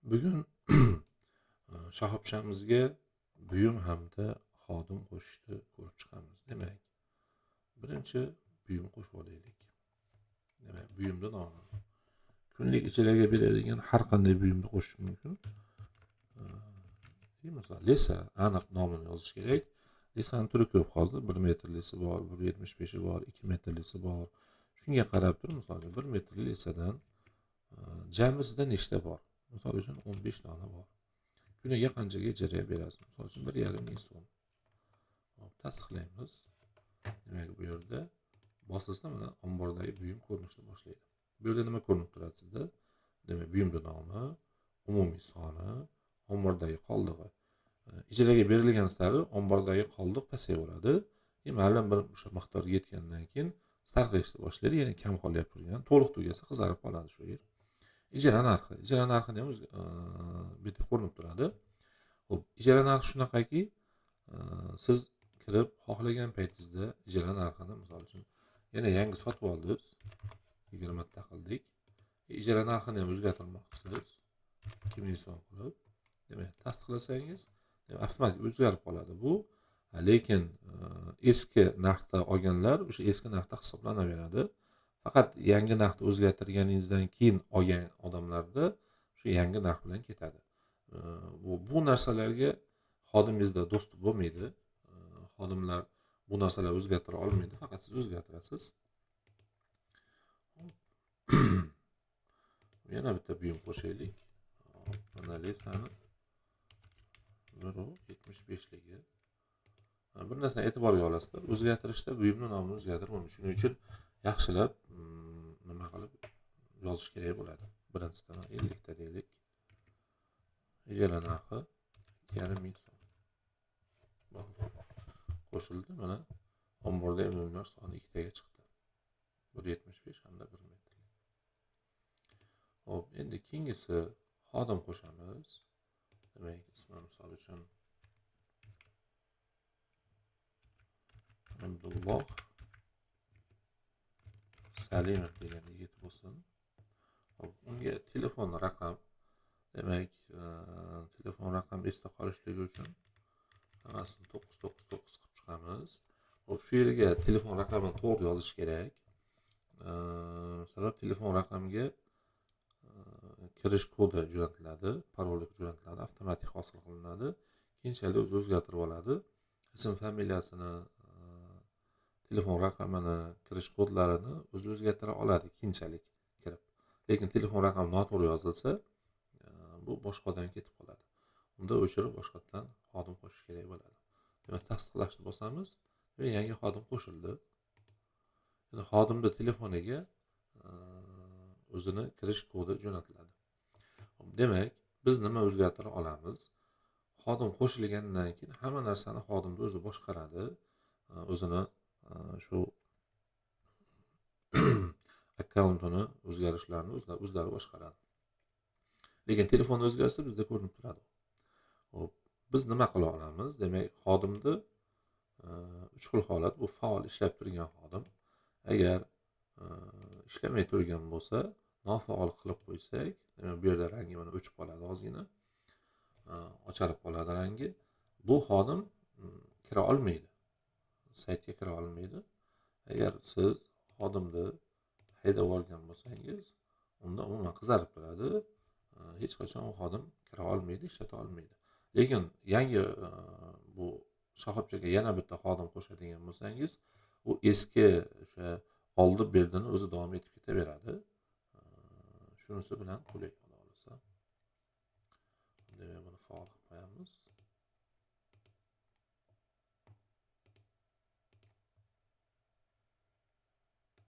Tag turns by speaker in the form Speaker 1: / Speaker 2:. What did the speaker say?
Speaker 1: Bugun shoxobchamizga buyum hamda xodim qo'shishni ko'rib chiqamiz. Demak, birinchi buyum qo'shib olaylik. Demak, buyumni nomi. Kunlik ijaraga beriladigan har qanday buyumni qo'shish mumkin. Masalan, lesa aniq nomini yozish kerak. Lesani turi ko'p hozir. 1 metrlisi bor, 1.75i bor, 2 metrlisi bor. Shunga qarab turib, misol uchun 1 metrli lesadan jami sizda nechta bor? Misol uchun 15 dona bor. Kuniga qanchaga ijaraga berasiz? Misol uchun 1,5 ming so'm. Hop, tasdiqlaymiz. Demak, bu yerda bosilsa mana ombordagi buyum ko'rinishni boshlaydi. Bu yerda nima ko'rinib turadi sizda? Demak, buyumning nomi, umumiy soni, ombordagi qoldig'i. Ijaraga berilgan sari ombordagi qoldiq pasayaveradi. Ma'lum bir o'sha miqdorga yetgandan keyin sarqishni boshlaydi, ya'ni kam qolyapti turgan, to'liq tugasa qizarib qoladi shu yer. Ijara narxi, ijara narxini ham bu yerda ko'rinib turadi. Xo'p, ijara narxi shunaqaki, siz kirib xohlagan paytingizda ijara narxini, misol uchun, yana yangi sotib oldingiz, 20 ta qildik. Ijara narxini ham o'zgartirmoqchisiz, 2000 so'm qilib, demak, tasdiqlasangiz, avtomatik o'zgarib qoladi bu. Lekin eski narxda olganlar o'sha eski narxda hisoblanaveradi. Faqat yangi narxni o'zgartirganingizdan keyin olgan odamlarda shu yangi narx bilan ketadi. Bu narsalarga xodimingizda do'st bo'lmaydi. Xodimlar bu narsalarni o'zgartira olmaydi, faqat siz o'zgartirasiz. Yana bitta buyum qo'shaylik. Mana lesani 1.75ligi. Bir narsani e'tiborga olasizlar. O'zgartirishda buyumni nomini o'zgartirib bo'lmaydi. Shuning uchun yaxshilab nima qilib yozish kerak bo'ladi. Birinchisidan 50 ta deylik. Ijara narxi 2,5 ming so'm. Qo'shildi. Mana ombordagi buyumlar soni ikkitaga chiqdi. 1.75 hamda 1 metr. Xo'p, endi keyingisi xodim qo'shamiz. Demak, ismi misol uchun Abdulloh Salimov degan yigit bo'lsin. Xo'p, unga telefon raqam, demak, telefon raqam esda qolishligi uchun hammasini 999 qilib chiqamiz. Xo'p, shu yerga telefon raqamini to'g'ri yozish kerak. Sabab telefon raqamiga kirish kodi jo'natiladi, paroli jo'natiladi, avtomatik hosil qilinadi. Keyinchalik o'zi o'zgartirib oladi. Ism, familiyasini, telefon raqamini, kirish kodlarini o'zi o'zgartira oladi keyinchalik kirib. Lekin telefon raqami noto'g'ri yozilsa, bu boshqa odamga ketib qoladi. Unda o'chirib boshqatdan xodim qo'shish kerak bo'ladi. Demak, tasdiqlashni bosamiz va yangi xodim qo'shildi. Endi xodimning telefoniga o'zini kirish kodi jo'natiladi. Demak, biz nima o'zgartira olamiz? Xodim qo'shilgandan keyin hamma narsani xodimni o'zi boshqaradi. O'zini shu akkauntini o'zgarishlarini o'zlari boshqaradi. Lekin telefonni o'zgarsa bizda ko'rinib turadi. Xo'p, biz nima qila olamiz? Demak, xodimni 3 xil holat, bu faol ishlab turgan xodim. Agar ishlamay turgan bo'lsa, nofaol qilib qo'ysak, demak bu yerda rangi mana o'chib qoladi ozgina, ocharib qoladi rangi. Bu xodim kira olmaydi. Saytga kira olmaydi. Agar siz xodimni haydab yuborgan bo'lsangiz, unda umuman qizarib turadi. Hech qachon u xodim kira olmaydi, ishlata olmaydi. Lekin yangi bu shoxobchaga yana bitta xodim qo'shadigan bo'lsangiz, u eski o'sha oldi berdini o'zi davom etib ketaveradi. Shunisi bilan qulay, xudo xolasa. Demak, buni faol qilib qo'yamiz.